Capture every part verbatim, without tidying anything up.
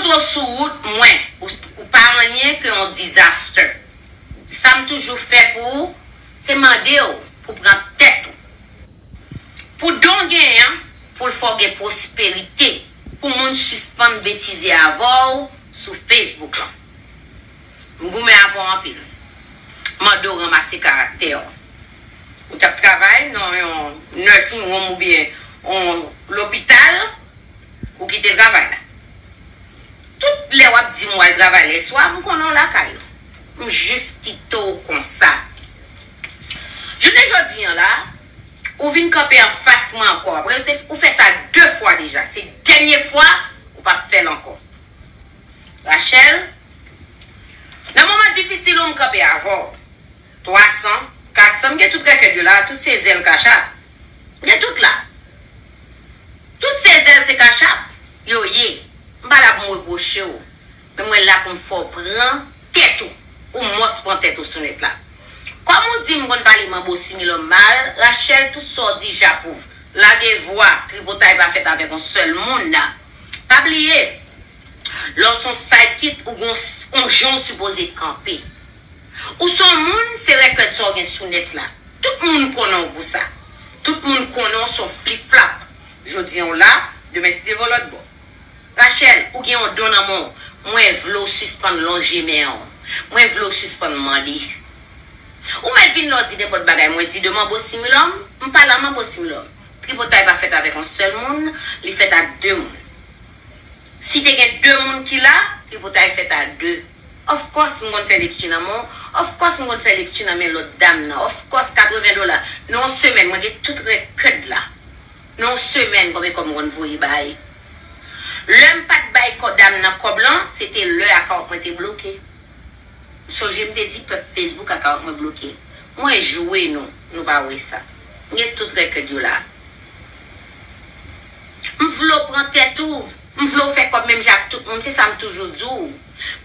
Twò sou wout mwen, ou, ou pa anyen ke yon disaster. Sa m toujou fè pou ou, se mande w pou pran tèt ou. Pou don genyen, pou l fè w gen pwosperite, pou moun sispann betize avè w sou Facebook lan. M goumen avè w anpil. Mande w ranmase karaktè w. Ou t ap travay nan yon nursing home oubyen yon lopital, ou kite travay la. Tout lè w ap di m w al travay lèswa, m konnen w lakay ou. M jis kite w konsa. Jounen jodi an la, ou vin kanpe anfas mwen ankò. Apre ou te, ou fè sa de fwa deja. Se dènye fwa, ou p ap fè l ankò. Rachel, nan moman difisil ou m kanpe avè w. Twa san, kat san, m gen tout rèkèd yo la, tout se zèl kachap. M gen tout la. Tout se zèl se kachap yo ye. M pa la pou m repwoche w. Men mwen la pou m fè w pran tèt ou. Ou mòs pran tèt ou sou nèt la. Kòm ou di m konn pale manbo similòm mal, Rachel, tout sa w di j'approuve. Lage vwa, tripotay pa fèt avèk yon sèl moun. Pa bliye, lè w se yon sidekick, ou gon, on jan w sipoze kanpe. Ou se yon moun, se rèkèd sa w gen sou nèt la. Tout moun konnen w pou sa. Tout moun konnen w se yon flip flap. Jodi an w la, demen si Dye vle w lòt bò. Rachel, ou gen yon don nan men w. Mwen vle w sispann lonje men w. Mwen vle w sispann mande. Ou mèt vin la w di nenpòt bagay. Mwen di de manbo similòm, m pa la manbo similòm. Tripotay pa fèt avèk yon sèl moun, li fèt ak de moun. Si te gen de moun ki la, tripotay fèt a de. Of course, m konn fè lekti nan men w. Of course, m konn fè lekti nan men lòt dam nan. Of course, katreven dola. Nan yon semèn, mwen gen tout rèkèd la. Nan yon semèn, konbyen kòb m konn voye bay? Lè m pa t bay kò dam nan kòb lan, se te lè akawont mwen te bloke. Sonje m te di pèp Facebook akawont mwen bloke. Mwen jwe nou, nou pa wè sa. M gen tout rèkèd yo la. M vle w pran tèt ou. M vle w fè kòb menm jan ak tout moun. Se sa m toujou di w.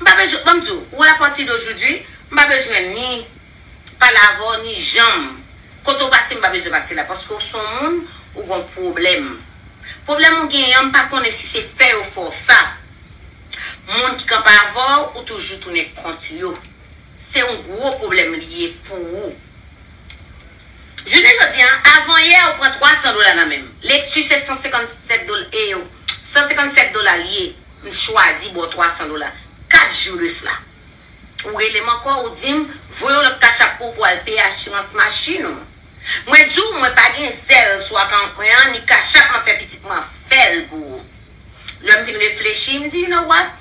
M pa bezwen, ban m di w, ou wè apati de jodi, m pa bezwen ni pale avè w, ni janm. Kote w pase, m pa bezwen pase la. Paske w se yon moun, ou gon pwoblèm. Pwoblèm ou genyen an, m pa konnen si se fè yo fè w sa. Moun ki kanpe avè w, ou toujou tounen kont yo. Se yon gwo pwoblèm li ye pou ou. Jounen jodi an, avan yè, ou pran twa san dola nan men m. Lekti se san senkannsèt dola, e, san senkannsèt dola li ye. M chwazi ba w twa san dola. Kat jou de sla. Ou rele m ankò, ou di m, voye yon lòt kachap pou w pou al peye asirans machin ou. Mwen di w, mwen pa gen zèl sou akawont mwen an, ni kachap mwen fè pitit mwen fè l pou ou. Lè m vin reflechi, m di, you know what?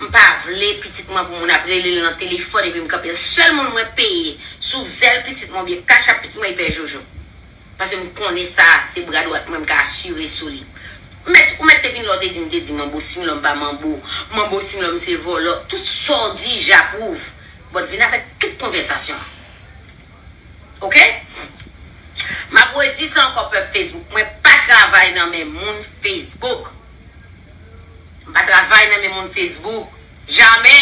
M pa vle pitit mwen pou moun ap rele l nan telefòn epi m kanpe l. Sèl moun mwen peye sou zèl pitit mwen oubyen kachap pitit mwen, e pè Jojo. Paske m konnen sa, se bra dwat mwen, m ka asire sou li. Ou mèt, ou mèt te vin la w te di m, te di manbo similòm pa manbo, manbo similòm se vòlò, tout sa w di, j'approuve. But vin avèk tout konvèsasyon an. Oke? M ap redi sa ankò, pèp Facebook. Mwen pa travay nan men moun Facebook. M pa travay nan men moun Facebook. Jamè!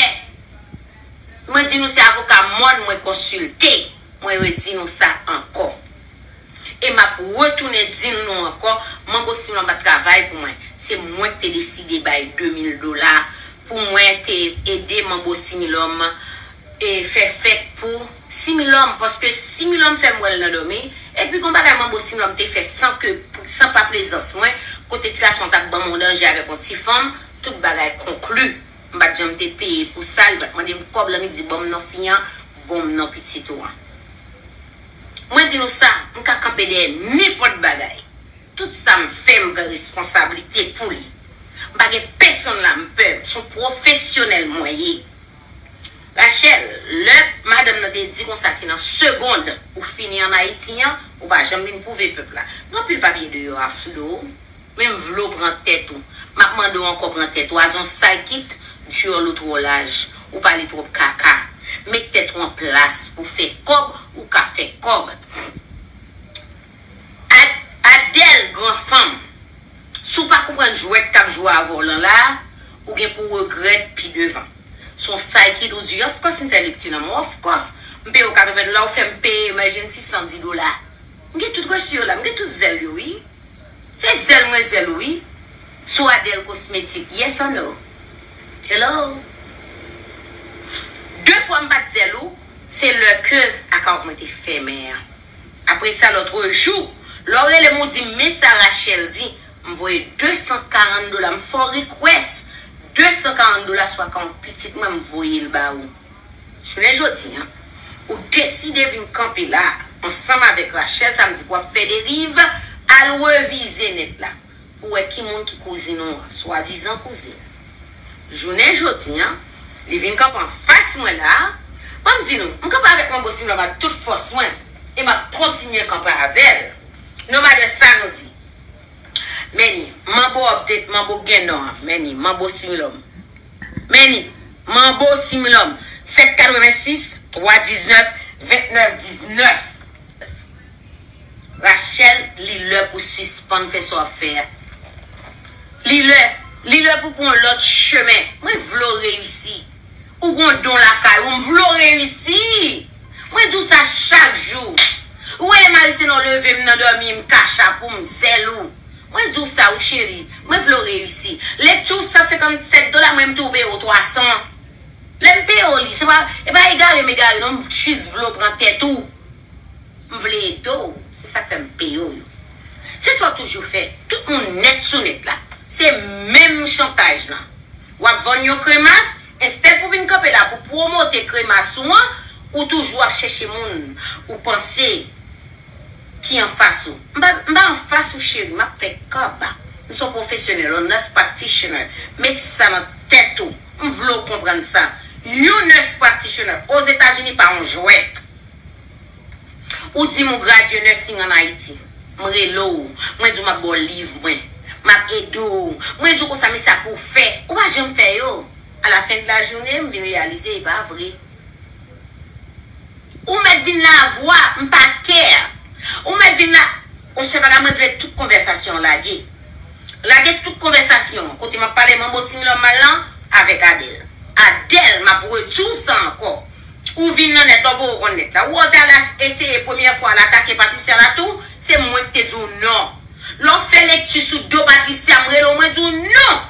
Mwen di nou se avoka mòn mwen konsilte. Mwen redi nou sa ankò. E m ap retounen di nou ankò, manbo similòm pa travay pou mwen. Se mwen ki te deside bay de mil dola pou mwen te ede manbo similòm e fè fèt pou similòm, paske similòm fè m wè l nan dòmi, epi gon bagay manbo similòm te fè san ke, san pa prezans mwen, kote ti gason t ap ban m yon danje avèk yon ti fanm, tout bagay konkli. M pa t janm te peye pou sa, li pa t mande m kòb lan, li di, "Ban m non fi an, ban m non pitit ou an." Mwen di nou sa, m ka kanpe dèyè nenpòt bagay. Tout sa m fè, m pran responsablite pou li. M pa gen pèsonn la m pè, m se yon pwofesyonèl mwen ye. Rachel, lè madanm nan te di konsa se nan segond ou fini ann Ayiti an, ou pa janm vin pwouve pèp la. Gen anpil papye deyò a sou do w. Men m vle w pran tèt ou. M ap mande w ankò pran tèt ou. As yon sidekick, dyòl ou twò laj. Ou pale twòp kaka. Met tèt ou an plas pou fè kòb, ou ka fè kòb. Ad-, Adèl, gran fanm, si w pa konprann jwèt k ap jwe avè w lan la, ou gen pou w regrèt pi devan. Se yon sidekick ou di, of course, m fè lekti nan men w, of course, m peye w katreven dola, ou fè m peye emergency san di dola. M gen tout resi yo la, m gen tout zèl yo, wi. Se zèl mwen zèl ou, wi. Sou Adèl Kosmetik, yes or no? Hello. De fwa m pa t zèl ou, se lè ke akawont mwen te fèmen an. Apre sa, lòt jou, lè w rele m, ou di m, men sa Rachel di, m voye de san karant dola, m fè w request de san karant dola sou akawont pitit mwen, m voye l ba ou. Jounen jodi an, ou deside vin kanpe la, ansanm avèk Rachel, sa m di pou w ap fè deriv, al revize nèt la. Pou wè ki moun ki kouzin ou an, swadizan kouzin. Jounen jodi an, li vin kanpe anfas mwen la. Ban m di nou, m kanpe avèk Manbo Simlòm ak tout fòs mwen, e m ap kontinye kanpe avè l. No matter sa nou di. Men ni, Manbo update, Manbo gen non an. Men ni, Manbo Simlòm. Men ni, Manbo Simlòm, sèt katrevensis, twa diznèf, vennèf diznèf. Rachel, li lè pou sispann fè sa w ap fè a. Li lè, li lè pou pran yon lòt chemen. Mwen vle w reyisi. Ou gon don lakay ou, m vle w reyisi. Mwen di w sa chak jou. Ou wè lè Marie Saint-Nord leve m nan dòmi, m kachap ou, m zèl ou. Mwen di w sa wi cheri, mwen vle w reyisi. Lekti w san senkannsèt dola, mwen m tou peye w twa san. Lè m peye w li, se pa, e pa egare m egare non, m jis vle w pran tèt ou. M vle ede w, se sa k fè m peye w yo. Se sa w toujou fè, tout moun nèt sou nèt la. Se menm chantaj lan. W ap vann yon kremas, enstèd pou vin kanpe la pou pwomote kremas ou an, ou toujou ap chèche moun ou panse ki anfas ou. M pa, m pa anfas ou cheri, m ap fè kòb. M se yon pwofesyonèl, yon nurse practitioner. Met sa nan tèt ou. M vle w konprann sa. Yon nurse practitioner Ozetazini pa yon jwèt. Ou di m ou gradye nursing ann Ayiti. M rele w. Mwen di w m ap ba w liv mwen. M ap ede w. Mwen di w konsa men sa pou w fè. Ou pa janm fè yo. A la fen de la jounen, m vin reyalize e pa vre. Ou mèt vin la vwa, m pa kè. Ou mèt vin la. Yon sèl bagay, mwen vle tout konvèsasyon an lage. Lage tout konvèsasyon an, kote m ap pale Manbo Simlòm mal lan avèk Adèl. Adèl, m ap redi w sa ankò. Ou vin nan nèt la, ou poko konn nèt la. Ou wè Dallas eseye premyè fwa l atake Patricia la tou, se mwen ki te di w non. Lè w fè lekti sou do Patricia, m rele w, mwen di w non.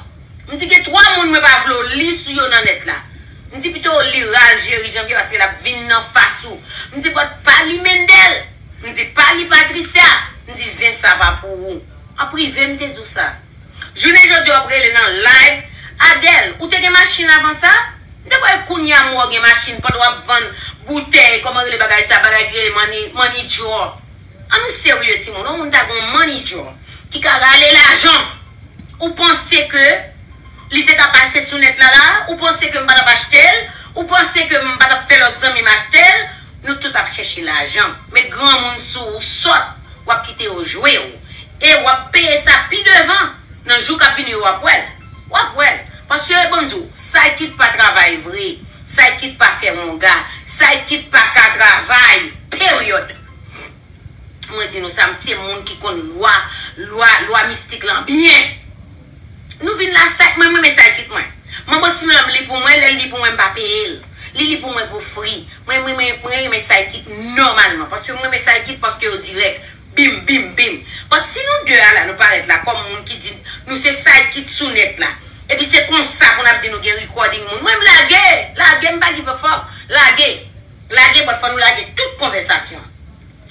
M di gen twa moun mwen pa vle w li sou yo nan nèt la. M di pito w li Raljery Janvier paske l ap vin nan fas ou. M di bòt pa li Mendel. M di pa li Patricia. M di zen sa pa pou ou. An prive m te di w sa. Jounen jodi a w ap rele nan live. Adèl, ou te gen machin avan sa? M te kwè kounye a m wè w gen machin pandan w ap vann boutèy, kòman rele bagay sa, bagay ki rele money, money draw. An nou serye timoun, yon moun ta gen yon money draw ki ka rale lajan. Ou panse ke li te ka pase sou nèt la la? Ou panse ke m pa t ap achte l? Ou panse ke m pa t ap fè lòt zanmi m achte l? Nou tout ap chèche lajan. Met granmoun sou ou sòt, w ap kite yo jwe w. E w ap peye sa pi devan. Nan jou k ap vini yo w ap wè l. W ap wè l. Paske, ban m di w, Saykit pa travay vre. Saykit pa fè wonga. Saykit pa ka travay. Peryòd. Mwen di nou sa, m se moun ki konn lwa, lwa, lwa mistik lan byen. Nou vin la, sa, mwen, mwen renmen Saykit mwen. Manbo Simlòm li pou mwen, lè l li pou mwen, m pa peye l. Li li pou mwen pou fri. Mwen, mwen, mwen, mwen renmen Saykit nòmalman. Paske mwen renmen Saykit paske yo dirèk. Bim, bim, bim. But si nou de a la, nou parèt la kòm moun ki di nou se Saykit sou nèt la. Epi se konsa pou n ap di nou gen recording moun. Mwen, m lage, lage, m pa give a fuck. Lage, lage, but fò nou lage tout konvèsasyon.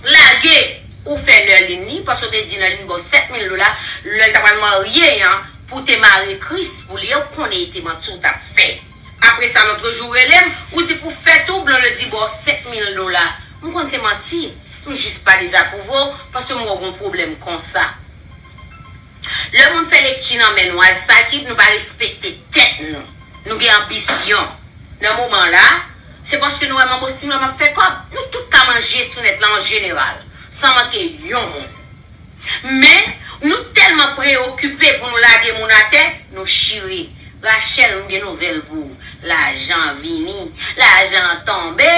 Lage, ou fè Nerline li, paske w te di Nerline ba w sèt mil dola, lè l ta pral marye an, pou w te mare Chris pou li, ou konnen e te manti w t ap fè. Apre sa, lòt jou, w rele m, ou di pou fèt ou, Blondedy ba w senk mil dola. M konn se manti, m jis pa dezapwouve w, paske m wè w gen yon pwoblèm konsa. Lè moun fè lekti nan men nou, al Saykit, nou pa respekte tèt nou. Nou gen anbisyon. Nan moman la, se paske nou wè Manbo Simlòm ap fè kòb. Nou tout ka manje sou nèt la an jeneral, san manke yon moun. Men, nou tèlman preyokipe pou nou lage moun atè, nou chire. Rachel, m gen nouvèl pou ou. Lajan vini. Lajan tonbe.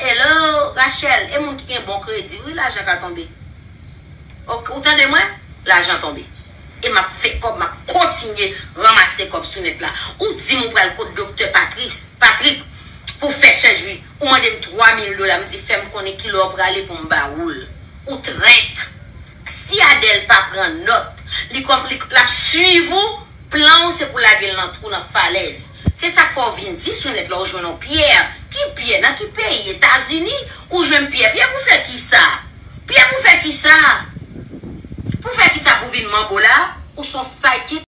Hello, Rachel. E moun ki gen bon kredi, wi, lajan ka tonbe. Ok, ou tande mwen? Lajan tonbe. E m ap fè kòb, m ap kontinye ranmase kòb sou nèt la. Ou di m ou pral kot doktè Patris, Patrik, pou fè sèjri. Ou mande m twa mil dola, m di fè m konnen kilè w prale pou m ba ou l. Ou trèt. Si Adèl pa pran nòt, li kòm, li, l ap swiv ou, plan w se pou lage l nan twou nan falèz. Se sa k fè w vin di sou nèt la ou jwenn yon Pyè. Ki Pyè? Nan ki peyi? Etazini? Ou jwenn Pyè? Pyè pou fè kisa? Pyè pou fè kisa? Pou fè kisa? Pou vin manbo la? Ou se yon psychic.